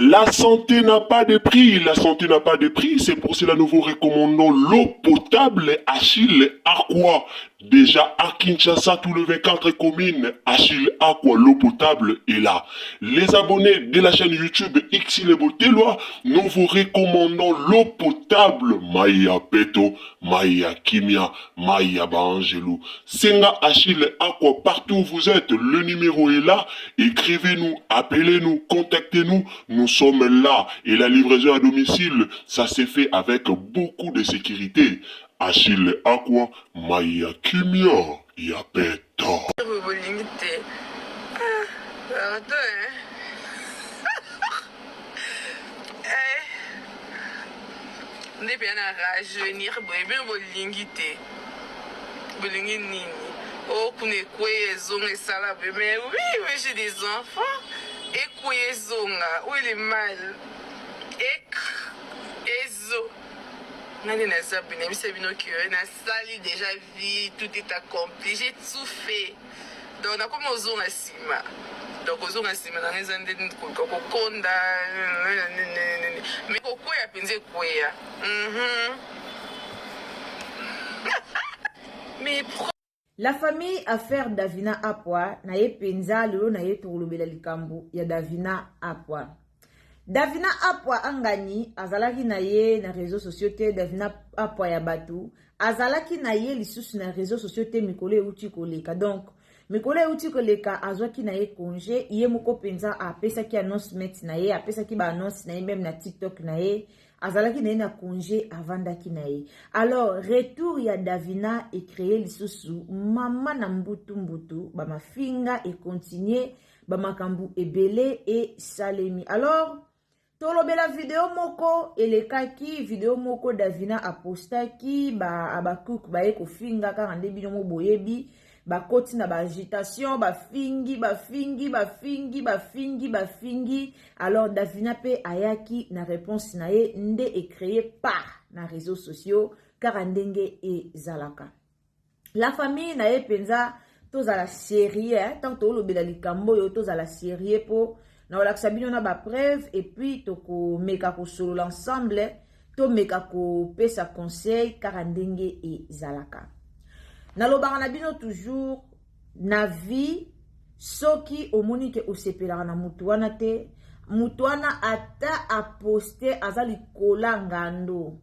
La santé n'a pas de prix, la santé n'a pas de prix, c'est pour cela nous vous recommandons l'eau potable Achille Aqua. Déjà à Kinshasa, tous les 24 communes, Achille Aqua, l'eau potable est là. Les abonnés de la chaîne YouTube Xile Botelwa, nous vous recommandons l'eau potable Maya Peto, Maya Kimia, Maya Baangelou. Senga Achille Aqua, partout où vous êtes, le numéro est là. Écrivez-nous, appelez-nous, contactez-nous. Nous sommes là. Et la livraison à domicile, ça s'est fait avec beaucoup de sécurité. Achille Aqua, Maya Kimia, Yapeta. Bolingi te. Ah, pardon, hein. Eh. Nde mpenza na rajeunir boye bino bolingi te. Bolingi nini? Oh, kuna ekweya ezonga esala boye. Mais oui, mais j'ai des enfants. Ekweya ezonga. Où est le mal? Ek ezo. Nga nde naza boye nayebisa bino ke nasali déjà vie, tout est accompli, j'ai tout fait. Donc nakomi ozonga nsima. Donc ozonga nsima na nga eza nde koluka kokonda, mais kokweya mpenza ekweya. Mais La famille affaire Davina Apwa na ye penza lelo na ye tokolobela likambo ya Davina Apwa. Davina Apwa angani azalaki na ye na réseaux sociaux te. Davina Apwa ya bato azalaki na ye lisusu na réseaux sociaux te mikolo euti koleka. Donc mikolo euti koleka azwaki na ye congé, ye moko mpenza apesaki announcement na ye, apesaki ba annonce na ye meme na TikTok na ye. Azalaki na ye na congé, avandaki na ye. Alors retour ya Davina ecreye lisusu mama na mbutu mbutu, bamafinga ekontinue, bamakambo ebele esalemi. Alors tolobela video moko elekaki, video moko Davina apostaki, ba abakuk baye kofinga kaka nde bino mo boyebi, bakoti na baagitation, bafingi bafingi bafingi bafingi bafingi. Alors Davina mpe ayaki na réponse na ye nde ecreye par na réseaux sociaux kaka ndenge ezalaka. La famille na ye mpenza tozala sérieux ntango tolobela likambo oyo, tozala sérieux mpo na kolakisa bino na bapreuve, et puis tokomeka kosolola ensemble, tomeka kopesa conseil kaka ndenge ezalaka. Nalobaka na bino toujours na vie, soki omoni ke osepelaka na mutu wana te, mutu wana ata aposte aza likola ngando,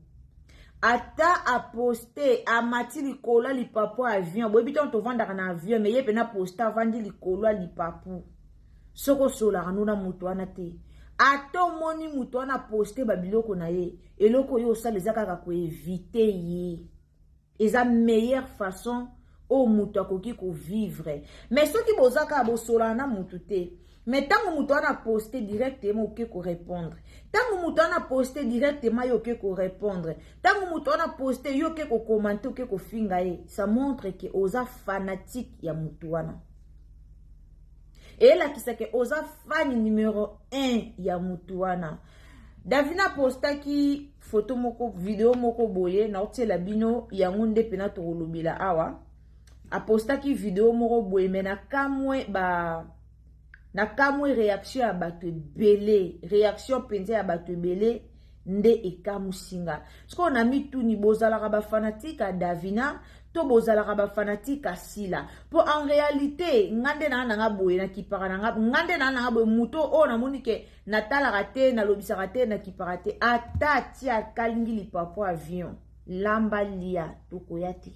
ata aposte amati likolo ya lipapu ya avion, boyebi ntango tovandaka na avion, me ye mpena poste avandi likolo ya lipapu. Soki osolaka no na mutu wana te, ata omoni mutu wana aposte babiloko na ye, eloko oyo osala eza kaka koevite ye. Eza meilleure façon oyo moto akoki kovivre. Mais soki boza kaka bosolana na motu te, mais ntango moto wana aposte directement oke korépondre, ntango moto wana aposte directement yo oke korépondre, ntango moto wana aposte yo oke kokomante, oke kofinga ye, ça montre ke oza fanatique ya motu wana. Eyelakisa ke oza fan numero 1 ya motu wana. Davina apostaki foto moko, video moko boye, naotiela bino yango nde mpena tokolobela awa. Apostaki video moko boye, me nakamwe ba nakamwe réaction ya bato ebele, réaction mpenza ya bato ebele nde ekamusi nga. Sikoyo na mituni, bozalaka bafanatike ya Davina to bozalaka bafanatike ya Sila? Mpo en réalité nga nde naa nanga boye, nakipaka nanga, nga nde naa nanga boye, moto oyo namoni ke natalaka te, nalobisaka te, nakipaka te, ata atia akalingi lipapo avion, lamba lia, tokoya te.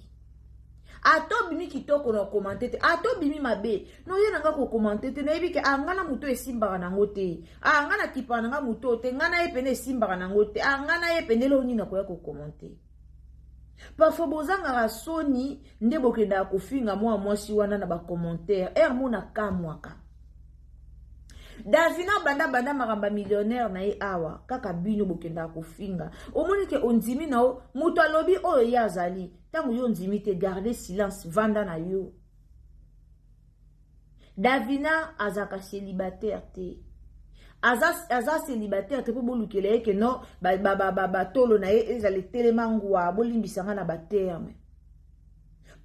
Ata obimi kitoko na komante te, ata obimi mabe noye na nga kokomante te. Nayebi ke ah, nga na moto esimbaka nango te, ah, nga nakipaka na nga moto te, nga na ye pene esimbaka nango te, ah, nga na ye pene eloko nini nakoya kokomante. Parfois bozangaka soni nde bokendaka kofinga mwa mwasi wana na bacommentaire ere mo nakamwaka. Davina banda banda makambo ya millionnaire na ye awa, kaka bino bokendaka kofinga. Omoni ke ondimi na yo moto alobi oyo ye azali, ntango yo ondimi te, garde silence, vanda na yo. Davina azalaka célibataire te, aza, aza célibataire te mpo bolukela ye ke no batolo ba, ba, ba, na ye ezala etelema ngwa, bolimbisa nga na baterme.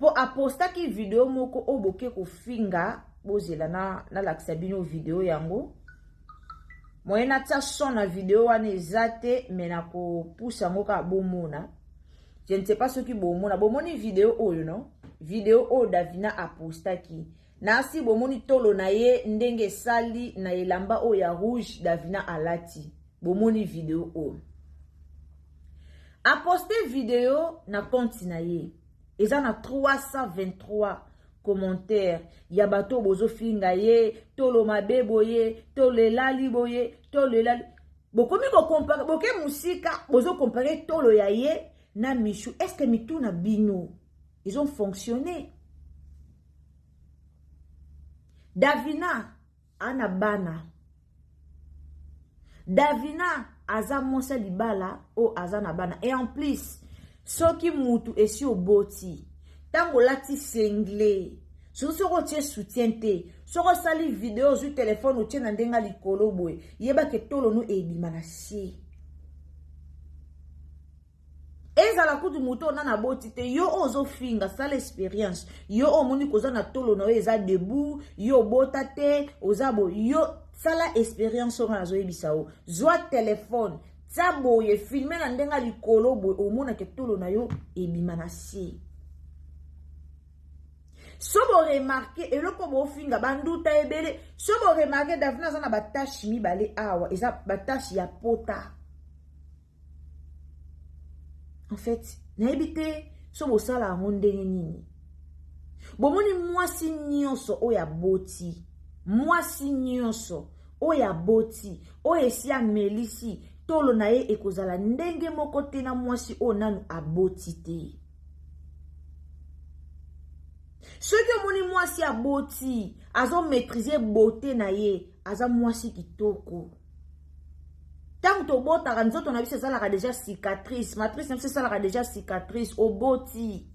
Mpo apostaki video moko oyo boke kofinga, bozela na nalakisa bino video yango. Moyen natia son na video wana eza te, mais nakopusa yango kaka bomona. Je ne sais pas soki bomona. Bomoni video oyo no? Video oyo Davina apostaki. Nasi bomoni tolo na ye ndenge esali na elamba oyo ya rouge Davina alati. Bomoni video oyo. Aposte video na compte na ye. Eza na 323 commentaire ya bato oyo bozofinga ye tolo mabe boye tolo elali boye tolo elali bokomi kokompare boke mosika bozokompare tolo ya ye na michu estce mitu na bino ezo fonctionne davina ana bana davina aza mwasi ya libala oyo aza na bana et en plus soki mutu esi oboti ntango olati sengle soki soki otie soutien te soki osali video ozwi telefone otie na ndenge ya likolo boye yebake tolo no ebima na se ezala kutu moto oyo nana aboti te yo oyo ozofinga sala experience yo oyo omoni koza na tolo na yo eza debout yo obota te oza bo yo sala experience oyo nga nazoyebisa yo zwa telefone tia boye filme na ndenge ya likolo boye omonake tolo na yo ebima na se so boremarke eloko bofinga banduta ebele so boremarke davina aza na batashe mibale awa eza batashe ya pota en fait nayebi te so bosala yango ndenge nini bomoni mwasi nyonso oyo aboti mwasi nyonso oyo aboti oyo esi amelisi tolo na ye ekozala ndenge moko te na mwasi oyo nanu aboti te soki omoni mwasi aboti azomaîtrise beauté na ye aza mwasi kitoko ntango tobotaka nzoto na biso esalaka deja cicatrice matrice na biso esalaka deja cicatrice oboti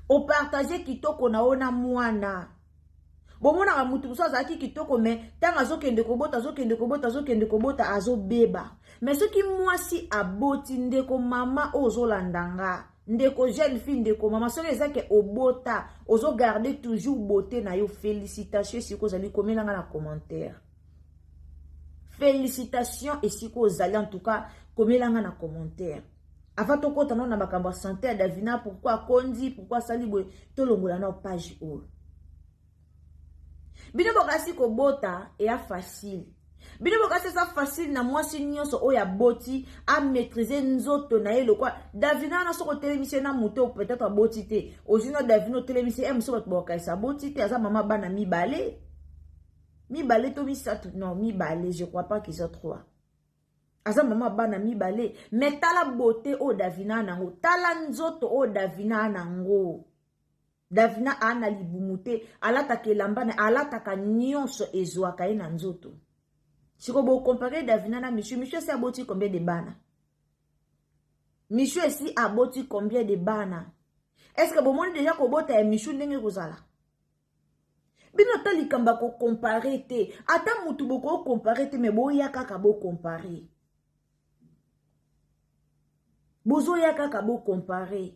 opartage kitoko na yo na mwana bomonaka motu mosusu azalaki kitoko me ntango azokende kobota azokende kobota azokende kobota azobeba me soki mwasi aboti ndeko mama oyo ozolanda nga ndeko jeune fille ndeko mama soki eza ke obota ozogarde toujours beauté na yo félicitation esika ozali komela nga na commentaire Félicitations esika ozali en tout cas komela nga na commentaire. Avant tokota nano na makambo ya santé ya Davina pourquoi akondi pourquoi asali boye tolongola nao page oyo. Bino bokasi kobota eya facile. Bino bokasi eza facile na mwasi nyonso oyo aboti a maîtriser nzoto na ye lokwa Davina wana soki otelemisi ye na moto peut-être aboti te ozwi na Davina otelemisi ye mosusu bato bakokanisa aboti te aza mama bana mibale mibale to misato non mibale je crois pas qu'ils ont trois aza mama bana mibale mais tala beauté oyo davina nango tala nzoto oyo davina nango davina aa na libumu te alataka elamba na alataka nyonso ezwaka ye na nzoto siko bokompare davina na michu michu esi aboti combien de bana michu esi aboti combien de bana est ce que bomoni deja kobota ya michu ndenge ekozala Bino ata likambo ya kocompare te, ata mutu bokocompare te, me boya kaka bocompare. Bozoya kaka bocompare.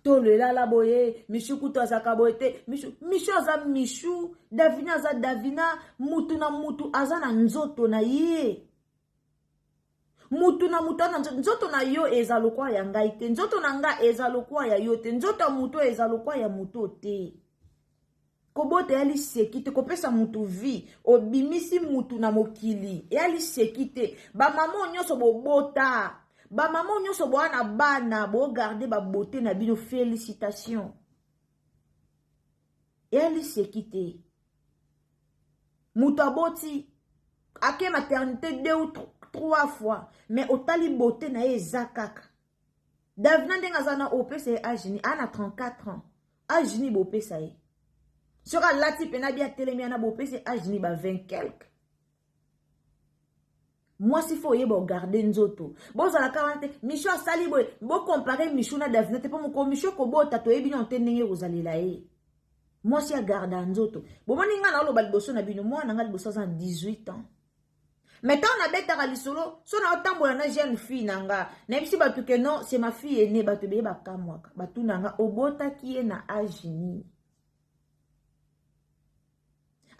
Tolo elala boye, Michu kutu azalaka boye te. Michu, Michu aza Michu, Davina aza Davina, mutu na mutu aza na nzoto na ye. Mutu na mutu aza na nzoto na yo eza lokwa ya ngai te, nzoto na ngai eza lokwa ya yo te, nzoto ya mutu eza lokwa ya mutu te. Kobota ya liseki te, kopesa mutu vie, obimisi mutu na mokili ya liseki te. Ba mama nyonso bobota, ba mama nyonso boa na bana, bogarde ba beauté na bino, félicitations. Ya liseki te. Mutu aboti ake maternité deux ou trois fois mais otali beauté na ye eza kaka davina ndenge aza na opesa ye age ni ana 34 ans age ni bopesa ye soki alati mpena bi atelemi ana bopesa ye age ni ba 20 quelque mwasi fo oyeba ogarde nzoto bozalaka wana te micho asali boye bokompare micho na davina te mpo mokolo micho kobota toyebi nano te ndenge ekozalela ye mwasi agarda nzoto bomoni ngai naoloba liboso na bino mwana ngai liboso aza na 18 ans mais ntango nabetaka lisolo so naotambola na jeune fille na nga nayebisi bato ke non c'est ma fille aînée bato ebele bakamwaka batuna nga obotaki ye na age nini?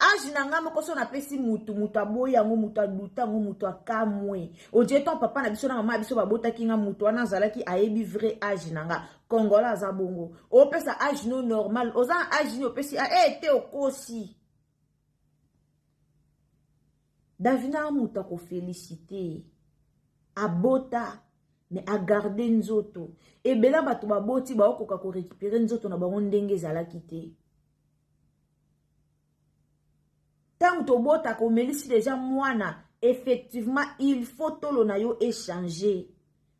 Age na nga moko so napesi mutu, mutu aboyi yango, mutu aduta yango, mutu akamwe. Odie ton papa na biso na mama na biso babotaki nga mutu wana azalaki ayebi vrai age na nga. Congolais aza bongo. Opesa age no normal, oza na age ni opesi eh te okosi. Davina mutu akofelicite. Abota mais agarde nzoto. Ebela bato baboti baokoka ko récupérer nzoto na bango ndenge ezalaki te. Ntango tobotaka omelisi deja mwana, effectivement il faut tolo na yo echanger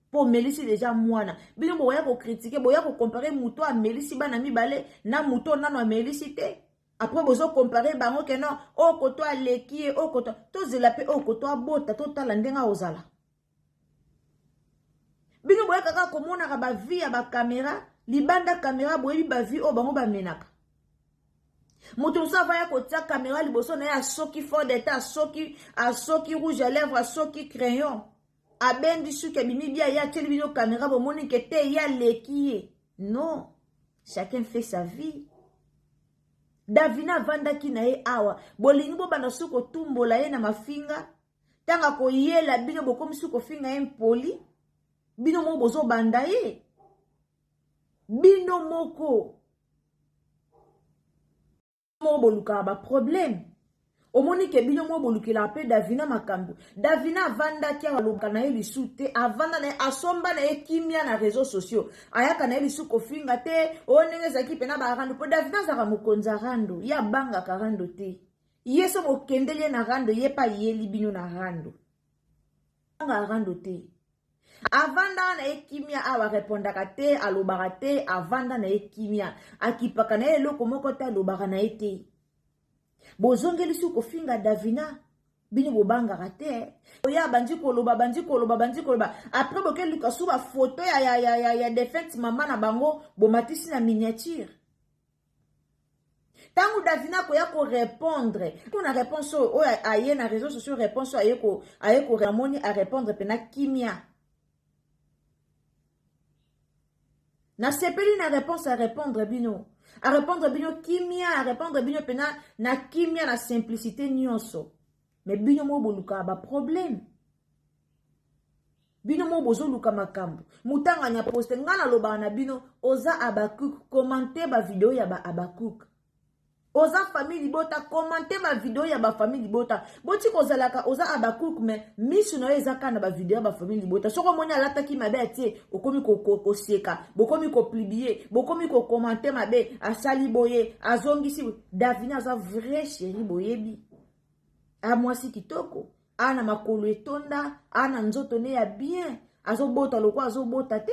mpo omelisi deja mwana. Bino boya kokritike, boya kokompare moto amelisi bana mibale na moto nano amelisi te. Après bozo comparer bango ke non, oyo koto aleki ye, oyo koto tozela mpe oyo koto abota, totala ndenge akozala. Bino boya kaka komonaka ba vie ya ba camera, libanda camera boyebi ba vie oyo bango bamenaka. Moto mosusu avaya kotia camera liboso na ye, asoki fond de teint, asoki rouge à lèvres, asoki crayon, abendi suki, abimi bia, ye atieli bino camera, bomoni ke te ye aleki ye. Non, chacun fait sa vie. Davina avandaki na ye awa, bolingi bobanda soki kotumbola ye na mafinga, ntango akoyela bino bokomi soki kofinga ye mpoli, bino moko bozobanda ye, bino moko moko bolukaka ba problème. Omoni ke bino moko bolukelaka mpe Davina makambo. Davina avandaki awa, alobaka na ye lisu te, avanda na ye, asomba na ye kimia na réseaux sociaux, ayaka na ye lisu kofinga te, oyo ndenge ezalaki mpena ba rando, mpo Davina azalaka mokonzi ya rando, ye abangaka rando te. Ye so bokendeli ye na rando, ye mpe ayeli bino na rando. Abangaka rando te. Avandaka na ye kimia awa, arepondaka te, alobaka te, avanda na ye kimia, akipaka na ye eloko moko te, alobaka na ye te. Bozongeli soki kofinga Davina, bino bobangaka te. Oya bandi koloba, bandi koloba, bandi koloba. Après boke luka su ba photo ya défunte mama na bango, bomatisi na miniature. Tango Davina koya ko répondre, ko na réponse oyo oyo aye na réseaux sociaux, réponse oyo aye ko amoni a répondre pena kimia. Nasepeli na réponse à répondre bino. À répondre bino kimia, à répondre bino pena na kimia na simplicité nyonso. Mais bino mo boluka ba problème. Bino mo bozoluka makambo. Mutanga nya poste nga na lobaka na bino oza Habakuk, commenter ba vidéo ya ba Habakuk. Oza famille libota, commenter ba vidéo ya ba famille libota. Boti kozalaka oza Habakuk mais misu na yo eza kana ba vidéo ya ba famille libota. Soko moni alataki mabe atie, okomi ko seka, bokomi ko publier, bokomi ko commenter mabe, asali boye, azongisi. Davina aza vrai chéri boyebi. A mwasi kitoko, a na makolo etonda, a na nzoto ne ya bien, azobota lokwa azobota te.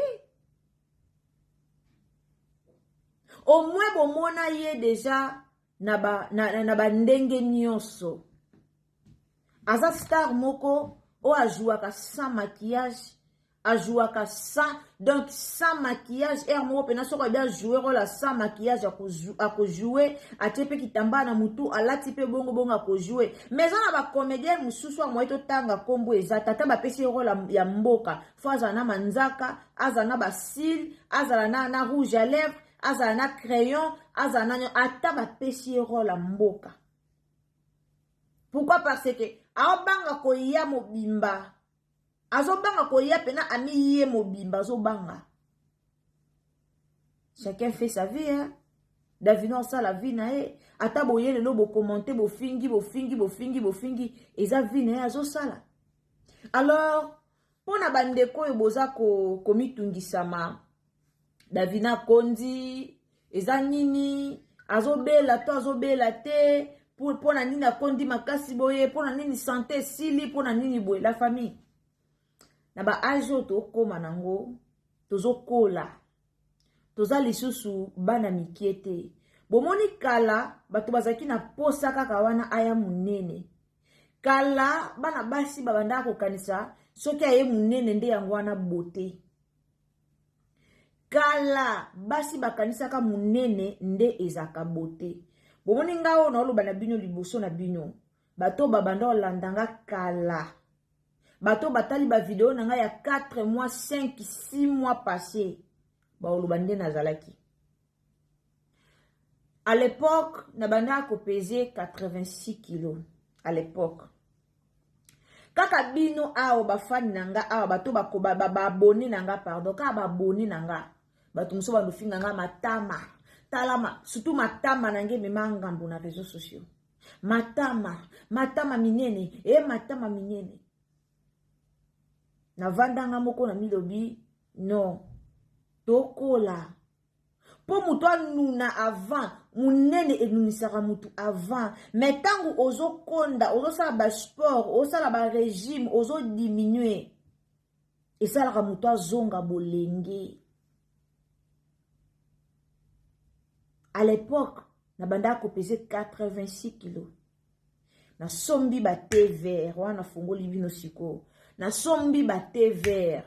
Au moins bomona ye déjà na ba, na, na, na ba ndenge nyonso. Aza star moko oyo ajouaka sans maquillage, ajouaka sans, donc sans maquillage, air moko pena soko abi ajouer rôle sans maquillage, akojouer, atie pe kitambala na mutu, alati pe bongo bongo akojouer. Mais eza na ba comédien mosusu ya moye totanga kombo eza tata bapesi rôle ya mboka, faut azala na manzaka, azala na ba cils, azala na rouge à lèvres, azala na crayon, azala na ata bapesi rôle ya mboka. Pourquoi? Parce que aobanga koya mobimba. Azobanga koya pena ami ye mobimba azobanga. Chacun fait sa vie, hein. Davina osala vie na ye. Ata boye lelo bo commenter, bo fingi, bo fingi, bo fingi, bo fingi, eza vie na ye azosala. Alors, pona bandeko oyo boza komitungisama, Davina kondi, eza nini, azobela to azobela te, pona nini akondi makasi boye, pona nini santé esili, pona nini boye, la famille. Na ba âge oyo tokóma nango, tozokola. Toza lisusu bana mikie te. Bomoni kala bato bazalaki na posa kaka wana aya munene. Kala bana basi babandaka kokanisa soki aye munene nde yango wana beauté. Kala basi bakanisaka munene nde ezaka beauté. Bomoni nga oyo naoloba na bino liboso na bino, bato babanda kolanda nga kala. Bato batali ba video na nga ya 4 mois, 5, 6 mois passé, baoloba nde nazalaki. À l'époque, nabandaka kopese 86 kilos. À l'époque. Kaka bino awa bafani na nga awa bato baabone na nga, pardon, kaka baabone na nga, bato mosusu bandofinga nga matama, talama, surtout matama na nge emema ngambo na réseaux sociaux. Matama, matama minene, e matama minene. Navandanga moko na milobi, non, tokola. Mpo moto anuna avant, monene enunisaka motu avant, mais ntango ozokonda, ozosala basport, ozosala barégime, ozodiminue, esalaka moto azonga bolenge. À l'époque, nabandaka kopese 86 kilos. Nasombi ba thé vert, wana nafongoli bino sikoyo. Nasombi ba thé vert,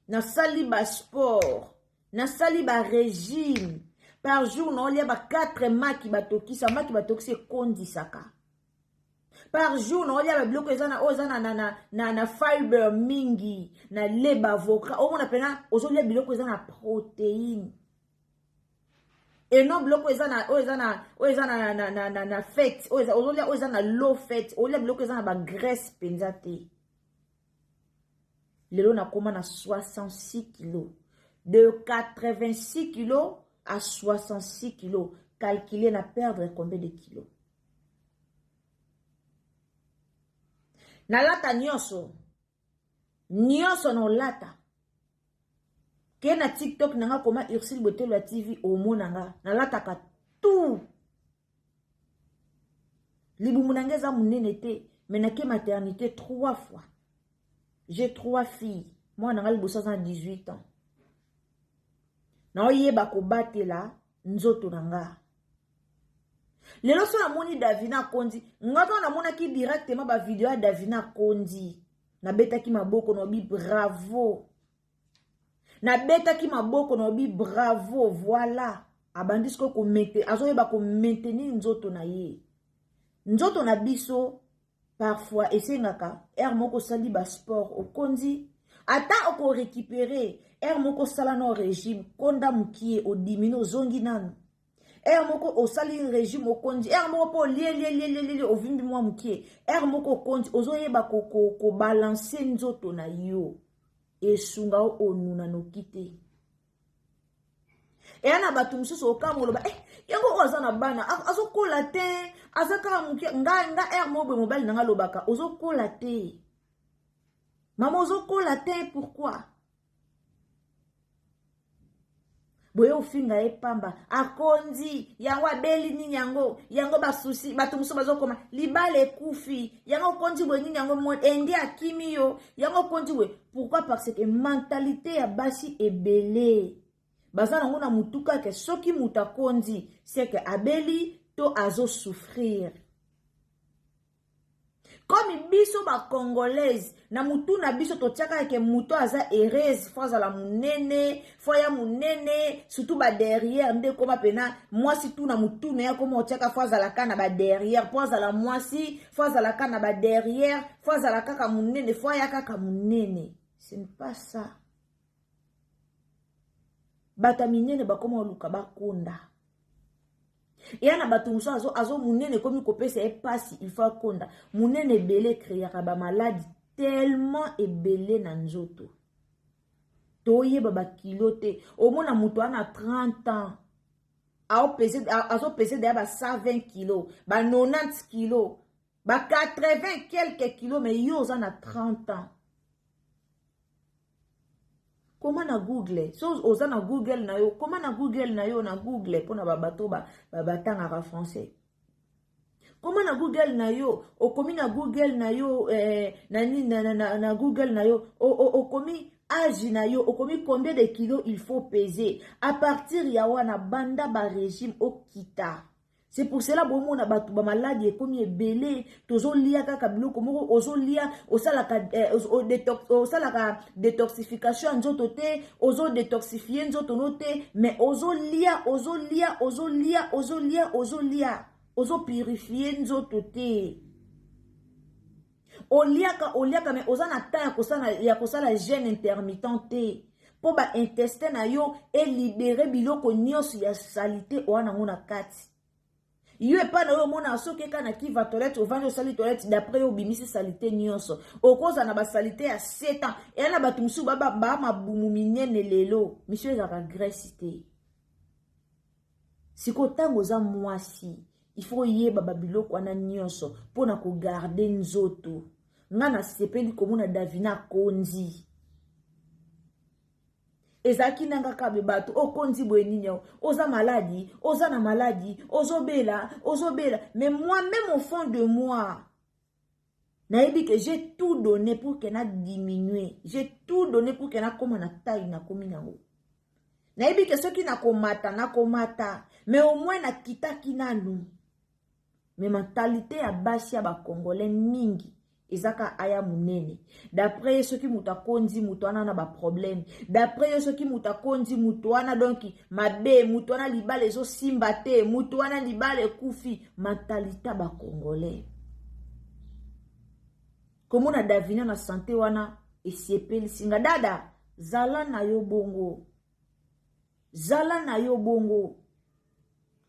nasali ba sport, nasali ba régime. Par jour naolia ba 4 maki batokisa, maki batokisa ekondisaka. Par jour naolia ba biloko eza na oyo eza na, na, na, na, na fiber mingi, na leba avocat, omona pena ozolia biloko eza na protéine. Et non biloko eza na oyo eza na oyo eza na na na na, na fat, oyo eza ozolia oyo eza na low fat, olia biloko eza na ba graisse penza te. Lelo nakoma na 66 kilos. De 86 kilos à 66 kilos. Calculer na perdre combien de kilos? Nalata nyonso. Nyonso na olata. Ke na TikTok nanga koma Ursule Botelo ya TV omona nga. Nalataka tout. Libumu na nga eza munene te, mais nake maternité 3 fois. J'ai 3 filles. Mwana nga liboso aza na 18 ans. Naoyeba kobatela nzoto na nga. Lelo so namoni Davina akondi, nga to namonaki directement ba video ya Davina akondi. Nabetaki maboko na obi bravo. Nabetaki maboko na obi bravo, voilà. Abandi sikoyo ko maintenir, azoyeba ko maintenir nzoto na ye. Nzoto na biso parfois esengaka heure moko osali ba sport okondi, ata oko récupérer heure moko osala no régime, konda mokie odimine ozongi nanu. Heure moko osali régime okondi, heure moko po lie lie lie lie lie ovimbi mwa mokie, heure moko okondi, ozoyeba ko, ko, ko balancer nzoto na yo. Esunga o onuna noki te. Eya na bato mosusu okamwa oloba, yango oyo aza na bana, azokola te, aza kaka moke. Nga, nga heure moko boye mobali na nga alobaka, ozokola te. Mama ozokola te, pourquoi? Boye ofinga ye pamba, akondi, yango abeli nini yango, yango basusi, bato mosusu bazokoma, libala ekufi, yango okondi boye nini yango, ende akimi yo, yango okondi boye. Pourquoi? Parce que mentalité ya basi ebele. Baza nango na mutuka ke soki moto akondi, c'est que abeli to azo souffrir. Comme biso ba congolaise na mutu na biso totiaka ke mutu aza heureuse, fo azala munene, fo ya munene, surtout ba derrière nde koma pena mwasi tu na mutu na ya koma otiaka fo azala ka na ba derrière, fo azala mwasi, fo azala ka na ba derrière, fo azala kaka munene, fo ya kaka munene. Ce n'est pas ça. Bato ya minene bakoma oluka bakonda. Eya na bato mosusu azo munene ekomi kopesa ye pasi, il faut akonda. Munene ebele créaka ba maladi tellement ebele na nzoto. Toyeba ba kilo te. Omona moto ana 30 ans, azo pese deya ba 120 kilos, ba 90 kilos, ba 80 quelques kilos, mais yo oza na 30 ans. Koma na Google, so oza na Google na yo, koma na Google na yo na Google pona ba bato ba, ba batangaka français. Koma na Google na yo, okomi na Google na yo, na nini, na, na, na, na Google na yo, o, o, okomi âge na yo, okomi combien de kilos il faut peser. À partir ya wana banda ba régime okita. C'est pour cela bomona bato ba maladi ekomi ebele, tozolia kaka biloko moko, ozolia, osalaka détoxification ya nzoto te, ozo détoxifier nzoto no te, mais ozolia, ozolia, ozolia, ozolia, ozolia, ozo purifier nzoto te. Oliaka, oliaka, mais oza na temps ya kosala jeûne intermittent te. Po ba intestin na yo e libérer biloko nyonso ya salité oyo nango na kati. Yo epai na yo omonaka soki eka na kiva toilette, ovandi osali toilette, d'après yo obimisi salite nyonso. Okozala na basalite ya 7 ans. Eya na bato mosusu ba ba mabumu minene lelo. Monsieur ezalaka graisse te. Sikoyo ntango oza mwasi, il faut oyeba babiloko wana nyonso mpo na kogarde nzoto. Nga nasepeli komona Davina akondi. Ezalaki nanga kabe bato okondi boye nini yango, oza maladi, oza na maladi, ozobela, ozobela. Mais moi même au fond de moi nayebi que j'ai tout donné pour que na diminuer, j'ai tout donné pour que nakoma na taille nakomi nango. Nayebi ke soki nakomata, nakomata, mais au moins nakitaki nanu. Mais mentalité ya basi ya ba Congolais mingi ezaka aya munene. D'après ye soki moto akondi moto wana na ba problème. D'après ye soki moto akondi moto wana donc mabe, moto wana libala ezosimba te, moto wana libala ekufi. Mentalité ba Congolais. Komona Davina na santé wana esepelisi nga. Dada, zala na yo bongo. Zala na yo bongo.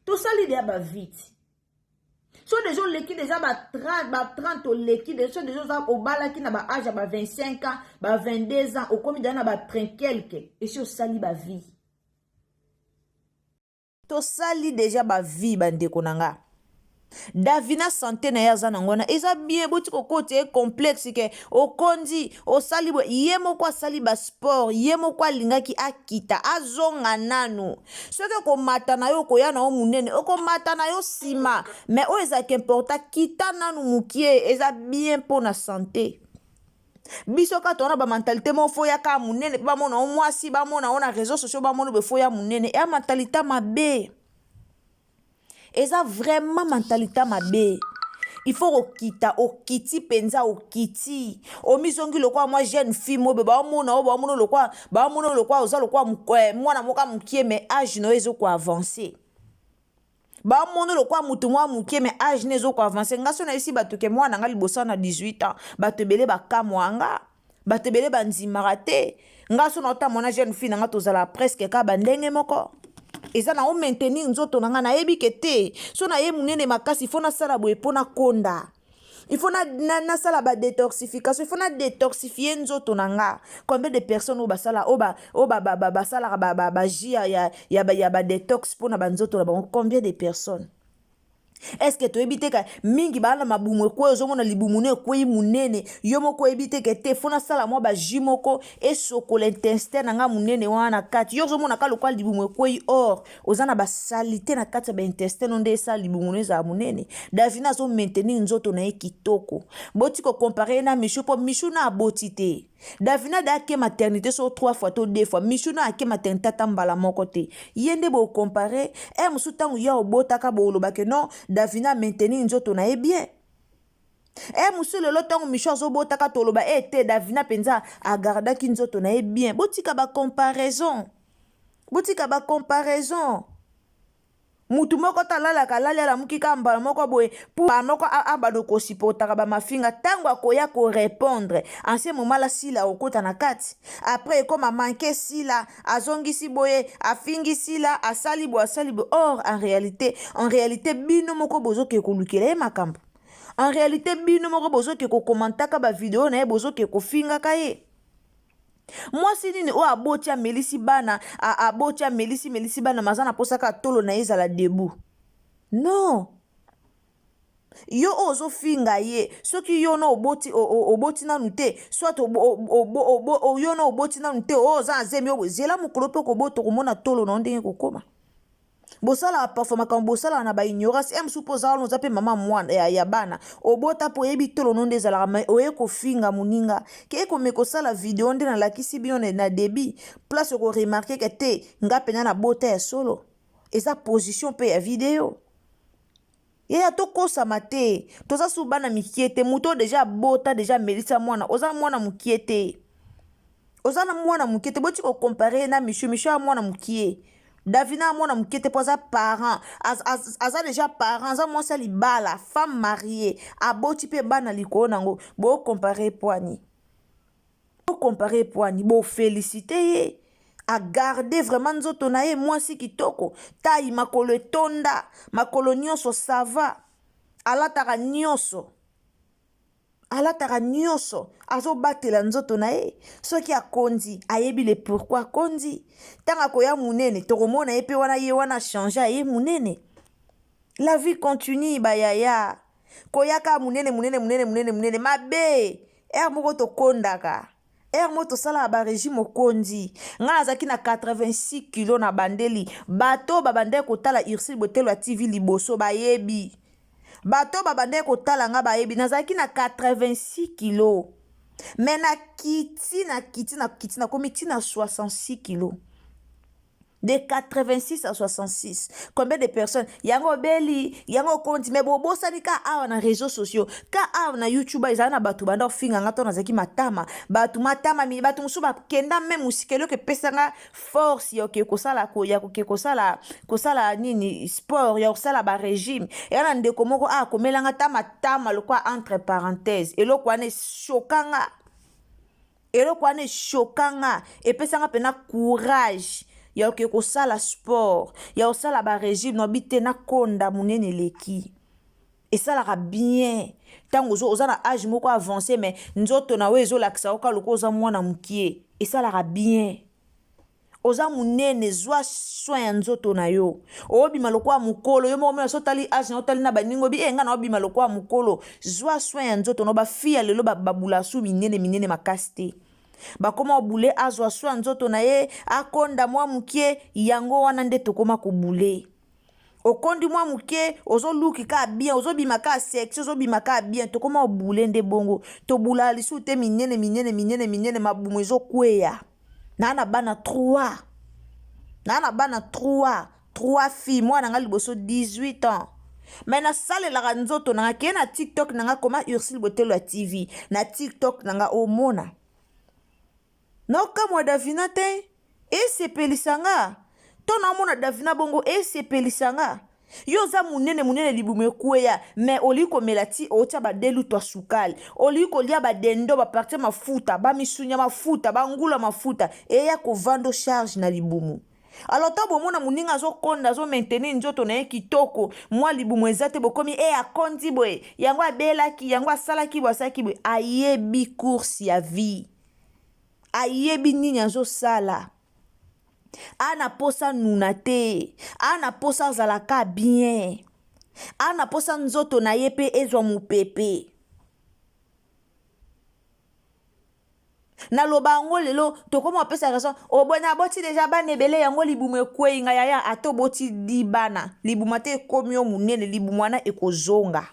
Tosali deya ba vite. So deja oleki deja ba 30, ba 30 oleki deja, so deja oza obalaki na ba age ya ba 25 ans, ba 22 ans, okomi deja na ba 30 quelque, esi osali ba vie. Tosali deja ba vie bandeko na nga. Davina santé na ye aza nango wana eza bien, boti kokoti ye complexe ke okondi osali boye. Ye moko asali ba sport, ye moko alingaki akita azonga nanu. Soki okomata na yo okoya na yo munene, okomata na yo nsima, mais oyo ezalaka important kita nanu mokie, eza bien mpo na santé. Biso kaka toza na ba mentalité moko fo ya kaka munene mpe bamona yo mwasi, bamona yo na réseaux sociaux, bamona boye fo ya munene. Eya mentalité mabe. Eza vraiment mentalité mabe. Il faut kokita, okiti penza, okiti. Omizongi lokola mwa jeune fille mobe, baomona yo, baomona lokola, baomona lokola oza lokola mwana moko mokie, mais âge na yo ezo ko avancer. Baomona lokola mutu mwa mokie, mais âge na ezo ko avancer. Nga so nayebisi bato ke mwana nga liboso na 18 ans, bato ebele bakamwa nga. Bato ebele bandimaka te. Nga so naota mwana jeune fille na nga tozala presque kaka ba ndenge moko. Eza na o maintenir nzoto na nga, nayebi ke te. So na ye munene makasi, il faut nasala boye po nakonda. Il faut nasala ba détoxification, il faut na détoxifier nzoto na nga. Combien de personnes oyo basala, oyo ba, oyo ba, ba, ba, basalaka ba, ba, ba jus ya, ya, ya, ba, ya ba détox po na ba nzoto na bango? Combien de personnes? Est-ce que toyebi te ka mingi baa na mabumu ekweyi, ozomona libumu no ekweyi munene, yo moko oyebi te ke te fo nasala mwa ba jus moko esokola intestin na nga munene wana na kati. Yo ozomona ka lokola libumu ekweyi, or oza na ba saleté na kati ya ba intestin no nde esala libumu no ezala munene. Davina azo maintenir nzoto na ye kitoko. Boti ko comparer ye na Michou po Michou na aboti te. Davina da ake maternité so 3 fois to 2 fois, Michou na ake maternité ata mbala moko te. Ye nde bo comparer, eh musu tangu ya obotaka bo loba ke non, Davina maintenir nzoto na ye bien. Eh musu lelo tangu Michou azobotaka to loba eh te Davina penza agardaki nzoto na ye bien. Botika ba comparaison. Botika ba comparaison. Mutu moko ta lalaka alali alamuki kaka mbala moko boye po mbala moko abanda kosupportaka ba mafinga. Tango akoya ko répondre en ce moment là Sila okota na kati. Après ekoma manquer Sila azongisi boye afingi Sila asali boye asali boye. Or en réalité bino moko bozoke kolukela ye makambo. En réalité bino moko bozoke kokomantaka ba video na ye, bozoke kofingaka ye. Mwasi nini oyo aboti amelisi bana, aboti amelisi melisi bana, maza na posa kaka tolo na ye ezala debout. Non. Yo oyo ozofinga ye, soki yo no oboti, oboti nanu te, soit yo no oboti nanu te, oyo oza na zemi, oyo zela mokolo mpe okobota, okomona tolo na yo ndenge kokoma. Bosalaka parfois makambo bosalaka na ba ignorance. M supo oza wana, oza pe mama mwana ya bana, obota po oyebi tolo no nde ezalaka, mais oye kofinga moninga ke ekome kosala video nde nalakisi bino na début place oko remarquer ke te nga pena na bota ya solo eza position pe ya video. Yaya tokosama te, toza su bana mikie te. Moto oyo deja abota deja amelisa mwana, oza mwana mokie te, oza na mwana mokie te. Boti kocompare na Michou. Michou ya mwana mokie, Davina ya mwana mokie te, po aza parent, aza deja parent, aza mwasi ya libala, femme mariée, aboti pe bana likolo nango. Bokompare pwani, bokompare pwani, bofélicite ye. Agarde vraiment nzoto na ye, mwasi kitoko, taille, makolo etonda, makolo nyonso ça va, alataka nyonso, alataka nyonso, azobatela nzoto na ye. Soki akondi, ayebi le pourquoi akondi. Ntango akoya monene, tokomona ye mpe wana, ye wana change, aye monene. La vie continue, bayaya. Koyaka monene monene monene monene monene mabe. Heure moko tokondaka, heure moko tosalaka barégime. Okondi, ngai nazalaki na 86 kilo na bandeli. Bato babandaki kotala Ursule Botelo ya TV liboso bayebi, bato babandaki kotala nga bayebi, nazalaki na 86 kilo, mais nakiti, nakiti, nakiti, nakomi ntina 66 kilo. De 86 à 66, combien de personnes? Yango obeli, yango okonti, mais bobosani ka awa na réseaux sociaux, ka awa na YouTube, ezala na bato banda ofinga nga to nazalaki matama, bato matama, bato mosusu bakenda me mosika. Eloko epesanga force ya oke kosala, ya koke kosala nini, sport, ya kosala barégime, eya na ndeko moko akomelanga ta matama lokwa, entre parenthèse. Eloko wana eshokanga, eloko wana eshokanga, epesanga mpena courage ya oke kosala sport, ya kosala barégime. Nobi te, nakonda monene eleki, esalaka bien. Ntango oza na age moko avancé, mais nzoto na yo ezolakisa yo kaka lokola oza mwana mokie, esalaka bien. Oza monene, zwa soin ya nzoto na yo. Obima lokola mokolo, yo moko mona so otali age na otali na baninga, obi e ngai na obima lokola mokolo. Zwa soin ya nzoto na. Bafille ya lelo babula su minene minene makasi te, bakóma obule. Azwa soin ya nzoto na ye, akonda mwa mokie. Yango wana nde tokóma kobule. Okondi mwa moke, ozoluki kaka bien, ozobima kaka sexy, ozobima kaka bien. Tokóma obule nde bongo, tobulaka lisusu te minene minene minene minene, mabumu ezokweya. Naa na bana 3, naa na bana 3, 3 filles. Mwana nga liboso 18 ans, mais nasalelaka nzoto na nga. Keye na TikTok na nga, koma Ursule Botelo ya TV na TikTok na nga, omona. Naokamwa Davina te, esepelisa nga to naomona Davina bongo, esepelisa nga. Yo oza monene monene, libumu ekweya, mais olingi komela ti otia badeluto ya sukali, olingi kolia badendo, bapartie mafuta, bamisunya mafuta, bangula mafuta, eya kovanda charge na libumu. Alors ntango bomona moninga azokonda, azomaintenir nzoto na ye kitoko, mwa libumu eza te, bokomi e akondi boye, yango abelaki, yango asalaki boye, asalaki boye. Ayebi course ya vie, ayebi nini azosala. Ana posa nuna te, ana posa azalaka bien, ana posa nzoto na ye mpe ezwa mopepe. Naloba yango lelo, tokóma opesa raison. Obona, aboti déjà bana ebele, yango libumu ekwei. Nga yaya, ata oboti di bana, libuma te ekomi yo monene, libumu wana ekozonga.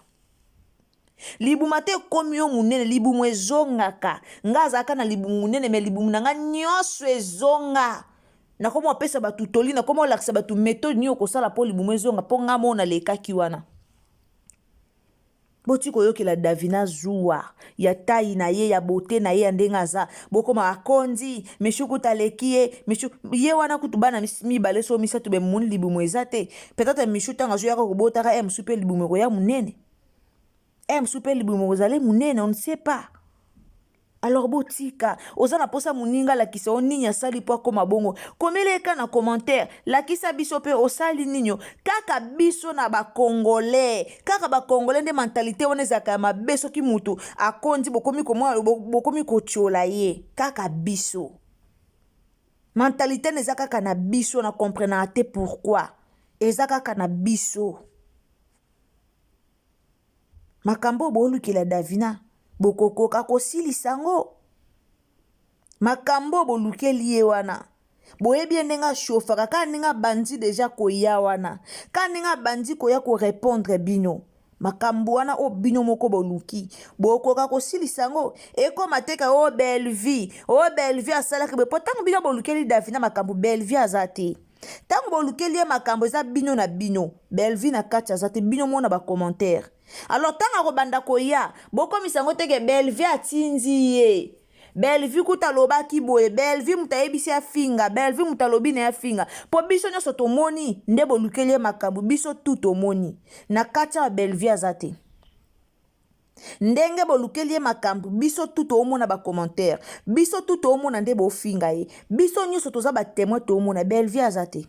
Libuma te ekomi yo monene, libumu ezongaka. Nga azalaka na libumu monene, mais libumu na nga nyonso ezonga. Nakoma opesa bato toli, nakoma olakisa bato méthode nini okosala mpo libumu ezonga, mpo nga mo nalekaki wana. Boti koyokela Davina zuwa ya taille na ye, ya beauté na ye, ya ndenge aza. Bokoma akondi, Mishu kuta aleki ye. Mishu ye wana kutu bana mibale so misato, bemoni libumu eza te. Peut-être Mishu ntango azoyaka kobotaka ye mosu mpe libumu ekoya monene, ye mosu mpe libumu ekozala monene, on ne sait pas. Alors botika. Oza na mposa moninga alakisa yo nini asali mpo akóma bongo, komela eka na commentaire, lakisa biso mpe osali nini. Kaka biso na bacongolais, kaka bacongolais nde mentalité wana ezalaka ya mabe. Soki mutu akondi, bokomi komona, bokomi kotiola ye. Kaka biso, mentalité na eza kaka na biso. Na comprenaka te pourquoi eza kaka na biso. Makambo oyo boolukela Davina, bokokoka kosilisa yango? Makambo oyo bolukeli ye wana, boyebi ye ndenge ashofaka. Kaka ndenge abandi déjà koya wana, kaka ndenge abandi koya korépondre bino makambo wana oyo bino moko boluki, bokoka kosilisa yango? Ekóma te ka o Bellevie, o Bellevie asalaki boye. Po ntango bino bolukeli Davina makambo, Bellevie aza te. Ntango bolukeli ye makambo, eza bino na bino, Bellevie na kati aza te. Bino mona bacommentaire. Alors ntango akobanda koya, bokomisa yango teke Bellevie atindi ye, Bellevie kuta alobaki boye, Bellevie moto ayebisi afinga, Bellevie moto alobi na ye afinga. Mpo biso nyonso tomoni nde bolukeli ye makambo, biso tu tomoni na kati awa Bellevie aza te. Ndenge bolukeli ye makambo, biso tu toomona bacommentaire, biso tu toomona nde bofinga ye, biso nyonso toza batémoin, toomona Bellevue aza te.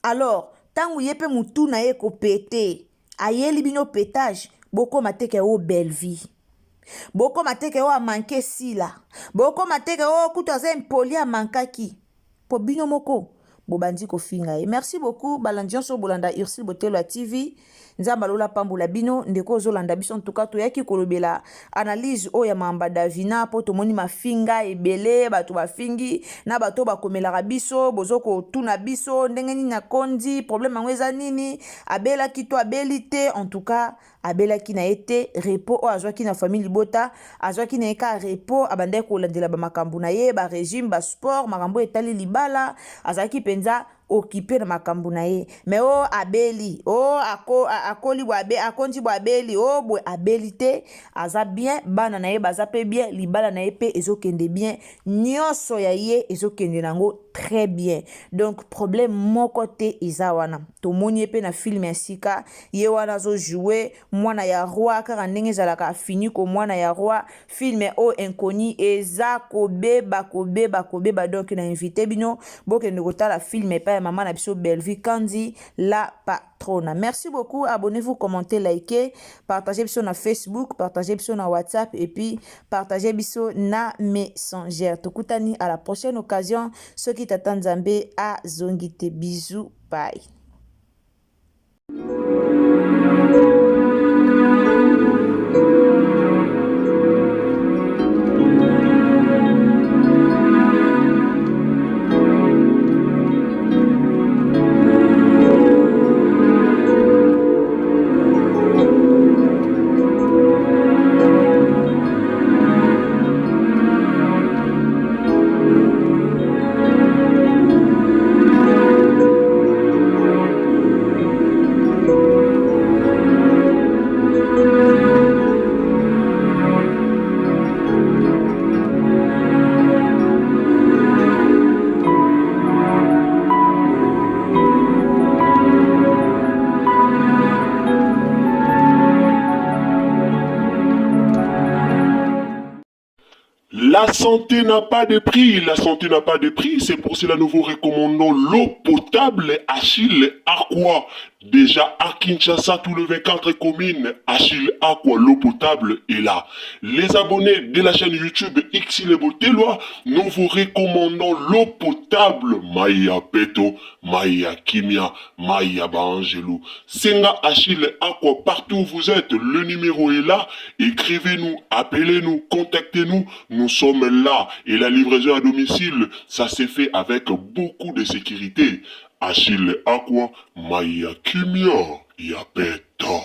Alors ntango ye mpe motu na ye kopete, ayeli bino pétage, bokóma teke o Bellevue, bokóma teke o amanke sila, bokóma teke o kutu aza impoli, amankaki mpo bino moko bobandi kofinga ye. Merci beaucoup, balandi nyonso bolanda Ursile Botelo ya TV. Nzambe alola pambola bino. Ndeko ozolanda biso, ntuka toyaki kolobela analyse oyo ya mamba Davina, mpo tomoni mafinga ebele, bato bafingi na bato bakomelaka biso, bozo kotuna biso ndenge nini akondi, problème yango eza nini, abelaki to abeli te. En tout cas, abelaki na ye te. Repos oyo azwaki na famille libota, azwaki na ye ka repos, abandaki kolandela bamakambo na ye, barégime, basport, makambo etali libala. Azalaki mpenza occupé na makambo na ye. Me o abeli, o ako, akoli boye, abe, akondi boye, abeli o boye, abeli te. Aza bien, bana na ye baza mpe bien, libala na ye mpe ezokende bien, nyonso ya ye ezokende nango très bien. Donc problème moko te eza wana. Tomoni ye mpe na film ya sika, ye wana azojoue mwana ya roi, kaka ndenge ezalaka, afini ko mwana ya roi. Film oyo Inconnu eza kobeba, kobeba, kobeba. Donc na invite bino bokende kotala film epai ya mama na biso Bellevue Kandi la patrona. Merci beaucoup, abonnez-vous, commentez, likez, partagez biso na Facebook, partagez biso na WhatsApp et puis partagez biso na Messenger. Tokutani à la prochaine occasion soki tata Nzambe azongi te. Bisous, bye. La santé n'a pas de prix, la santé n'a pas de prix, c'est pour cela nous vous recommandons l'eau potable Achille Aqua. Déjà à Kinshasa, tout le 24 communes, Achille Aqua, l'eau potable est là. Les abonnés de la chaîne YouTube Xile Boteloi, nous vous recommandons l'eau potable Maya Peto, Maya Kimia, Maya Baangelou. Senga Achille Aqua, partout où vous êtes, le numéro est là. Écrivez-nous, appelez-nous, contactez-nous. Nous sommes là. Et la livraison à domicile, ça s'est fait avec beaucoup de sécurité. Achille Aqua, Maya Kimia, Yapeto.